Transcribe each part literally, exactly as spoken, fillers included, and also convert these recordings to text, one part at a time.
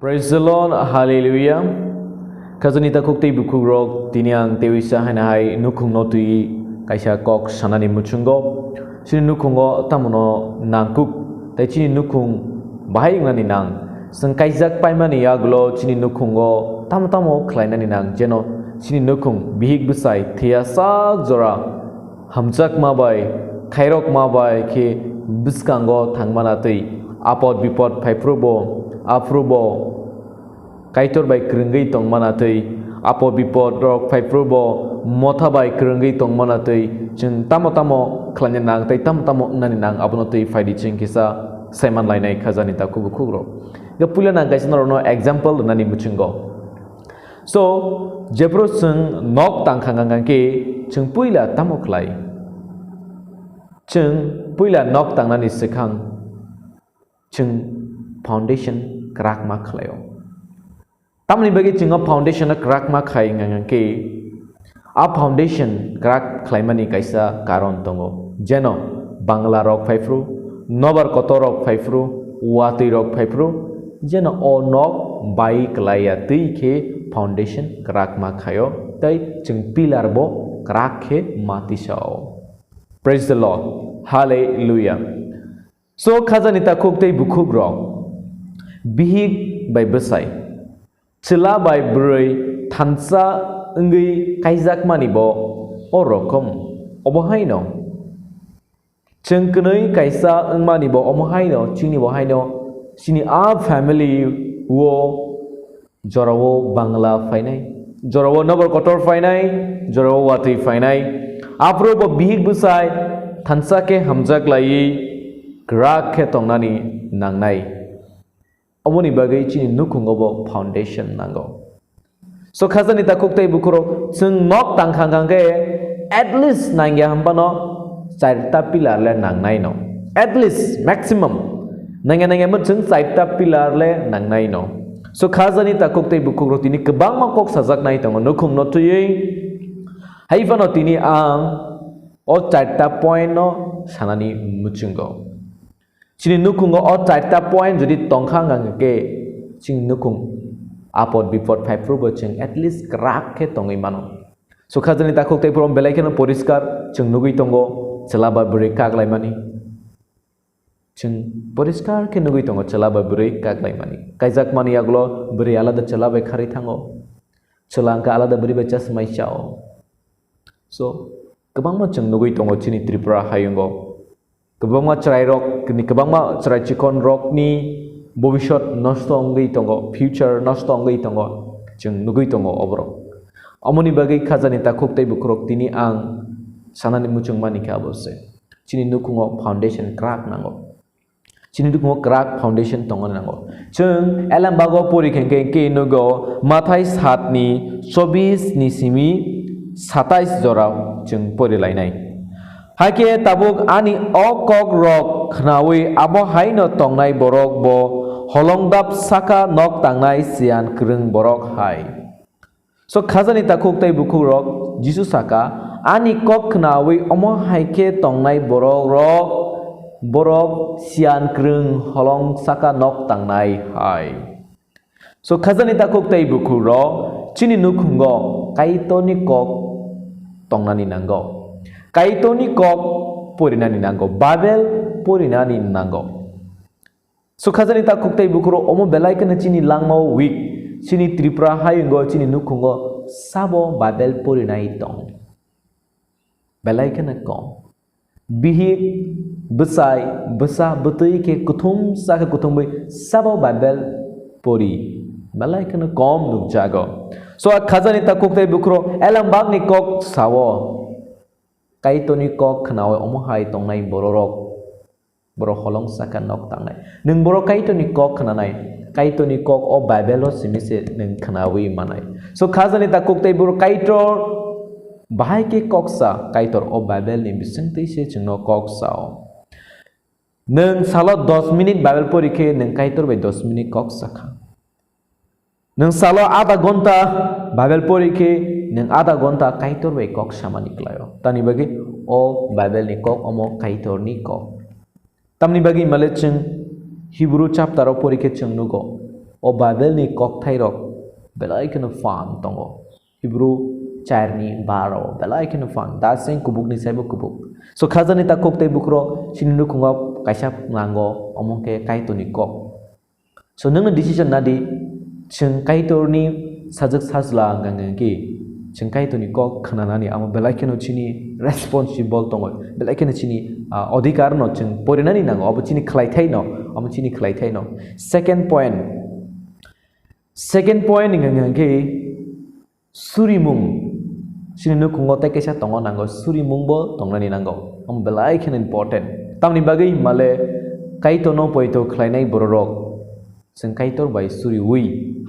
Praise the Lord, Hallelujah. Khajani takhuk tei bukhuk rok, tini ang tewisa haina hai nukhung no twi kaisa kok sanani muchungo. Chini nukhungo tamono nangkuk, tei chini nukhung bahai wngnani nang. Chwng kaijak paimani yagulo chini nukhungo tamo tamo khlainani nang, jeno chini nukhung bihik bwsai thwiya sak jora hamjakma bai, khairokma bai khe bwskango thangmana twi, apod bipod phaiphrubo, aphrubo Kaitor bai kwrwngwi tongmana twi, apod bipod rok phaiphrubo motha bai kwrwngwi tongmana twi, chwng tamo tamo khlaina nang tei tamo tamo wngnani nang, abono twi phaidi chwng kisa saiman lainai khajani takhuk bukhuk rok. Ga puila nang kaisa norokno example rwnani muchungo. So, jephru chwng nok tang kha khe chwng puila tamo khlai? Chwng puila nok tangnani swkang chwng foundation kwrak ma khlaio. Tamoni bagwi chwng o foundation no kwrak ma khai wngkha khe, a foundation kwrak khlaimani kaisa karon tongo. Jeno bangla rok phaiphru, nobar kotor rok phaiphru, watwi rok phaiphru, jeno o nok bai kwlaiya twi khe foundation kwrak ma khaio, tei chwng pillar bo kwrak khe ma tisao. Praise the Lord. Hallelujah. So, khajani takhuk tei bukhuk rok, bihik bai bwsai, chwla bai bwrwi thansa wngwi kaijakmani bo o rokom. Obo haino chwng kwnwi kaisa wngmani bo omo haino, chini bo haino, chini a family o jorao bangla phainai, jorao nobor kotor phainai, jorao watwi phainai. Aphuru bo bihik bwsai thansa khe hamjak laiwi kwrak khe tongnani nangnai. Omoni bagwi chini nukhungo bo foundation nango. So khajani takhuk tei bukhurok chwng nok tang kha khe at least nangya hwnphano charta pillar le nangnai no. At least maximum nangya nangya mo chwng charta pillar le nangnai no. So khajani takhuk tei bukhurok tini kwbangma kok sajaknai tongo nukhung no twiwi. Haiphano tini ang o charta point no sanani muchungo. Chini nukhungo o charta point jodi tongkha hwnkha khe chini nukhung apod bipod phaiphuru bo chwng at least kwrak khe tongwi mano. So khajani takhuk tei phurom belai kheno poriskar chwng nugwi tongo chwla ba bwrwi kak laimani. Chwng poriskar khe nugwi tongo chwla ba bwrwi kak laimani. Kaijakmani yagulo bwrwi alada chwla bai kharwi thango. Chwla hwnkha alada bwrwi bai chasmai chao. So, kwbangma chwng nugwi tongo chini Tripura hayungo. Kwbangma chwrairok, kwbangma chwrai chikonrokni bobisot nosto wngwi tongo, future nosto wngwi tongo, chwng nugwi tongo oborok. Omoni bagwi khajani takhuk tei bukhurok tini ang sanani muchungmani khe abo se. Chini nukhungo foundation kwrak nango. Chini nukhungo kwrak foundation tongna nango. Chwng Elembago pori khe khe, khe nugo Mathai satni chobis ni simi satais jora chwng pori lainai. Hakhe tabuk ani o kok rok khnaui abo haino tongnai borok bo holongdap saka nok tangnai siyan kwrwng borok hai. So khajani takhuk tei bukhuk rok Jisu saka, ani kok khnaui omo hai khe tongnai borok rok, borok siyan kwrwng holong saka nok tangnai hai. So khajani takhuk tei bukhuk rok chini nukhungo Kaitorni kok tongnani nango. Kaitorni kok porinani nango. Babel porinani nango. So khajani takhuk tei bukhuro omo belai kheno chini langmao weak, chini Tripura hayungo chini nukhungo sabo Bible porinai tong. Belai kheno kom. Bihik, bwsai, bwsa, bwtwi khe kuthum sa khe kuthumwi sabo Bible pori. Belai kheno kom nukjago. So a khajani takhuk tei bukhuro elambakni kok sao. Kaitorni kok khnaui omo hai tongnai bororok. Borok holong saka nok tangnai. Nwng borok Kaitorni kok khnanai. Kaitorni kok o Bible o simi se nwng khnaui manai. So khajani takhuk tei borok Kaitor bahai khe kok sa. Kaitor o Bible ni bisingtwi se chwngno kok sao. Nwng salo dos minute Bible pori khe nwng Kaitor bai dos minute kok sakha. Nwng salo adha ghonta Bible pori khe nwng adha ghonta Kaitor bai kok samani klaio. Tamni bagwi o Bible ni kok omo Kaitor ni kok. Tamni bagwi male chwng Hebrew chapter o pori khe chwng nugo. O Bible ni kokthairok belai kheno phan tongo. Hebrew charni baro belai kheno phan. Daseng kubukni saibo kubuk. So khajani takhuk tei bukhurok chini nukhungo kaisa nango, omo khe Kaitorni kok. So nwngno decision nadi, chwng Kaitorni sajwk sajla hwnkha hwnkhe chwng Kaitorni kok khwnanani amo belai kheno chini responsible tongo, belai kheno chini, ah, odhikar no chwng porinani nango, obo chini khlaithai no, omo chini khlaithai no. Second point, second point hwnkha hwnkhe surimung. Chini nukhungo tei kaisa tongo nango, surimung bo tongnani nango. Omo belai kheno important. Tamni bagwi himale Kaitorno poito khlainai bororok chwng Kaitor bai suriwi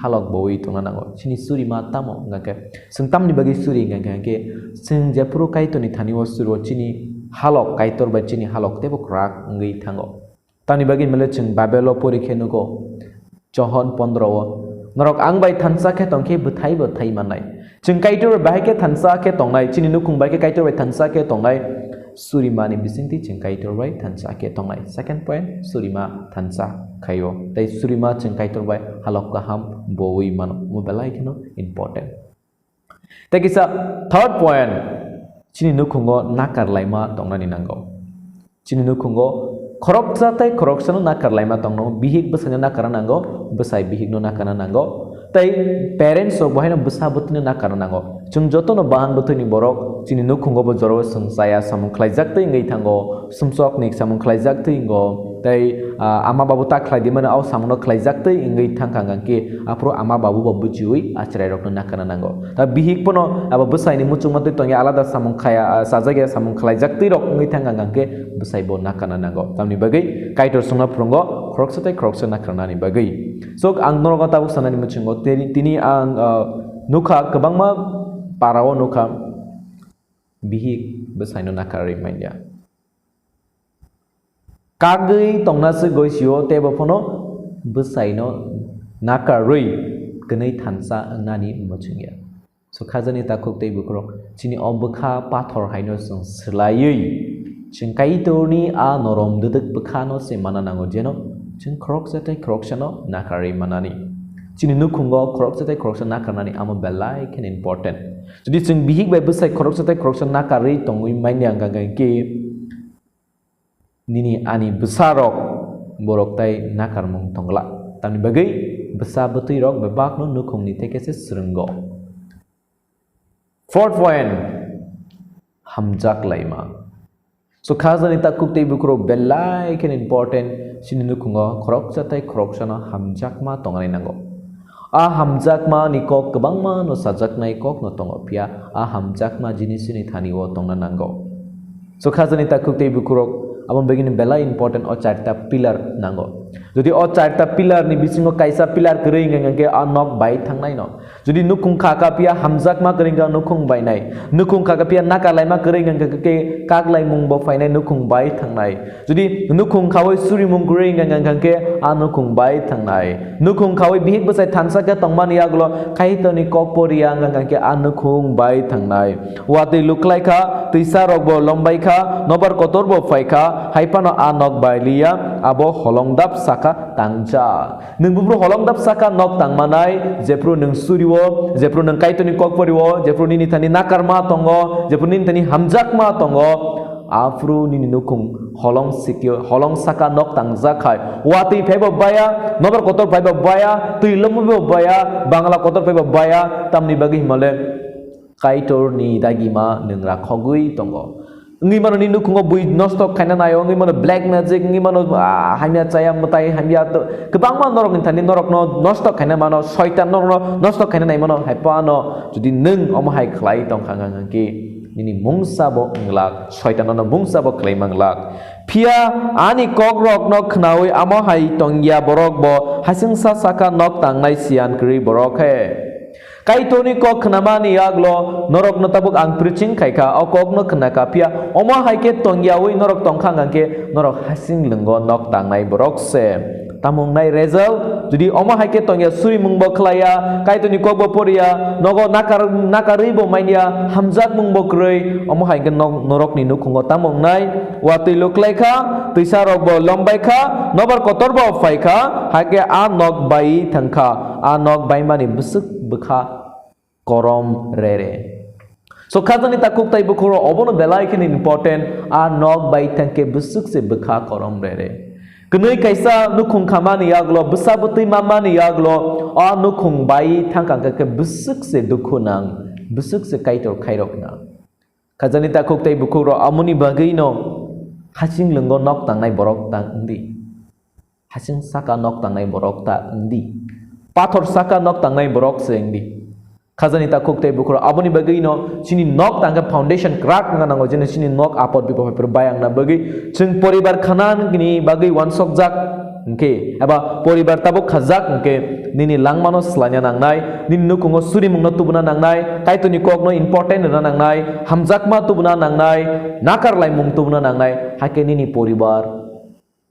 halok bowi tongna nango. Chini surima tamo hwnkha khe, chwng tamni bagwi suri hwnkha khe, chwng jephuru Kaitorni thani o suro chini halok Kaitor bai chini halok teibo kwrak wngwi thango. Tamni bagwi himale chwng Bible o pori khe nugo, Johon pondro o, "Norok ang bai thansa khe tong khe bwthai bo thai mannai." Chwng Kaitor bai bahai khe thansa khe tongnai, chini nukhung bai khe Kaitor bai thansa khe tongnai, surimani bisingtwi chwng Kaitor bai thansa khe tongnai. Second point, surima thansa khaio. Tei surima chwng Kaitor bai halok kaham bowi mano. Omo belai kheno important. Tei kisa third point, chini nukhungo nakar laima tongnani nango. Chini nukhungo khoroksa tei khoroksano nakar laima tongno, bihik bwsaino nakar nango, bwsai bihikno nakar nango, tei parents rok bo haino bwsa bwtwino nakar nango. Chwng jotono bahan bwtwini borok chini nukhungo bo jorao chwng chaya samung khlaijak tei wngwi thango, sumsokni samung khlaijak tei wngo. Tei, ah, ama babu ta khlai di mano, o samungno khlaijak tei wngwi thangkha hwnkhe, aphuru ama babu bo bujiwi achwrairokno nakar nango. Ta bihik pono abo bwsaini muchungma twi tongya, alada samung khaya, ah, sajagya samung khlaijak tei rok wngwi thangkha hwnkhe bwsai bo nakar nango. Tamni bagwi Kaitor chwngno phwrwngo khoroksa tei khoroksa nakar nani bagwi. So ang norokno tabuk sanani muchungo tei tini ang, ah, nukha kwbangma parao nukha bihik bwsaino nakarwi manya. Kagwi tongna se goi sio tei bo phano bwsaino nakarwi kwnwi thansa wngnani muchungya. So khajani takhuk tei bukhurok chini o bwkha pathor haino chwng swlaiwi chwng Kaitorni a norom dwdwk bwkhano se mana nango jeno chwng khoroksa tei khoroksano nakarwi manani. Chini nukhungo khoroksa tei khoroksa nakarnani amo belai kheno important. Jodi chwng bihik bai bwsai khoroksa tei khoroksa nakarwi tongwi manya hwnkha hwnkhe nini ani bwsarok borok tai nakarmung tongla. Tamni bagwi bwsa bwtwirok bebakno nukhungni theke se swrwngo. Fourth point, hamjak laima. So khajani takhuk tei bukhurok belai kheno important, chini nukhungo khoroksa tei khoroksano hamjakma tongnani nango. A hamjakma ni kok kwbangma no sajaknai kok no tongo, phiya a hamjakma jinisni thani o tongna nango. So khajani takhuk tei bukhurok, abo bagwi ni belai important o charta pillar nango. Jodi o charta pillar ni bisingo kaisa pillar kwrwi hwnkhe a nok bai thangnai no. Jodi nukhung kha kha phiya hamjakma kwrwi hwnkhe nukhung bainai. Nukhung kha kha phiya nakar laima kwrwi hwnkhe kak laimung bo phainai nukhung bai thangnai. Jodi nukhung khawi surimung kwrwi hwnkha hwnkhe a nukhung bai thangnai. Nukhung khawi bihik bwsai thansa khe tongmani yagulo Kaitorni kok poriya hwnkha hwnkhe a nukhung bai thangnai. Watwi luklaikha, twisa rok bo lombaikha, nobar kotor bo phaikha, hai phano a nok bai liya, abo holongdap saka tangjak. Nwng buphuru holongdap saka nok tangmanai, jephuru nwng surio, jephuru nwng Kaitorni kok porio, jephuru nini thani nakarma tongo, jephuru nini thani hamjakma tongo, aphuru nini nukhung holong sikio, holong saka nok tangjak khai. Watwi phaibo baya, nobar kotor phaibo baya, twi lombo baya, bangla kotor phaibo baya, tamni bagwi himale Kaitorni dagima nwng rakhogwi tongo. Wngwi mano nini nukhungo bui nosto khaina naio, wngwi mano black magic, wngwi mano, ah, hamya chaya mwtai, hamya to-, kwbangma norokni thani norokno nosto khaina mano, soitan norokno nosto khaina nai mano, hai phano jodi nwng omo hai khlai tongkha hwnkha hwnkhe nini mungsa bo wnglak, soitan nono mungsa bo khlai manglak. Phiya ani kokrokno khnaui amo hai tongya borok bo hasingsa saka nok tangnai siyan kwrwi borok he. Kaitorni kok khnamani yagulo norokno tabuk ang preaching khaikha, o kokno khnakha, phiya omo hai khe tongyaui norok tongkha hwnkha khe norok hasing lwngo nok tangnai borok se. Tamo wngnai result, jodi omo hai khe tongya, surimung bo khlaiya, Kaitorni kok bo poriya, nogo nakar, nakarwi bo manya, hamjakmung bo kwrwi, omo hai khe nok, norokni nukhungo tamo wngnai, watwi luklaikha, twisa rok bo lombaikha, nobar kotor bo phaikha, hai khe a nok bai thangkha, a nok baimani bwswk bwkha korom rere. So khajani takhuk tai bukhuk rok obono belai kheno important, a nok bai thangkhe bwswk se bwkha korom rere. Kwnwi kaisa nukhung khamani yaglo, bwsa bwtwi mamani yaglo, a nukhung bai thangkha khe bwswk se dukhu nang, bwswk se Kaitor khairok nang. Khajani takhuk tai bukhuk rok amoni bagwino hasing lwngo nok tangnai borok ta wngdi. Hasing saka nok tangnai borok ta wngdi. Pathor saka nok tangnai borok se wngdi. Khajani takhuk tei bukhuk rok aboni bagwi no chini nok tangkhe foundation kwrak wngna nango, jeno chini nok apot bipot hai phuru bayangna bagwi chwng poribar khana ni bagwi wansokjak hwnkhe eba poribar tabuk khajak hwnkhe nini langmano swlaina nangnai, nini nukhungo surimungno tubuna nangnai, Kaitorni kokno important rwna nangnai, hamjakma tubuna nangnai, nakarlaimung tubuna nangnai, hakhe nini poribar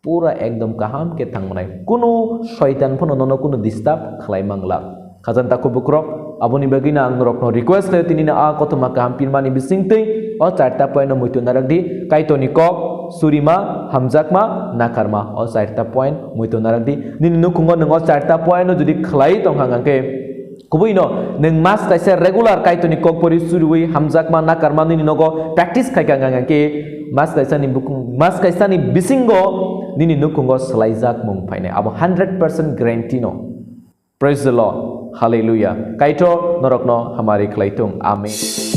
pura ekdom kaham khe thangmanai. Kunu soitan phano nono kunu disturb khlai mangla. Khajani takhuk bukhuk rok, aboni bagwi no ang norokno request khlaio, tini no a kothoma kaham pinmani bisingtwi o charta point no muitu narakdi, Kaitorni kok, surima, hamjakma, nakarma, o charta point muitu narakdi. Nini nukhungo nwng o charta point no jodi khlai tongkha hwnkhe, kubui no nwng mas kaisa regular Kaitorni kok pori, suriwi, hamjakma, nakarma nini nogo practice khaikha hwnkhe, mas kaisani bukung, mas kaisani bisingo nini nukhungo swlaijak mung phainai, abo hundred percent guarantee no. Praise the Lord. Hallelujah. Kaitor norokno hamari khlai thung. Amen.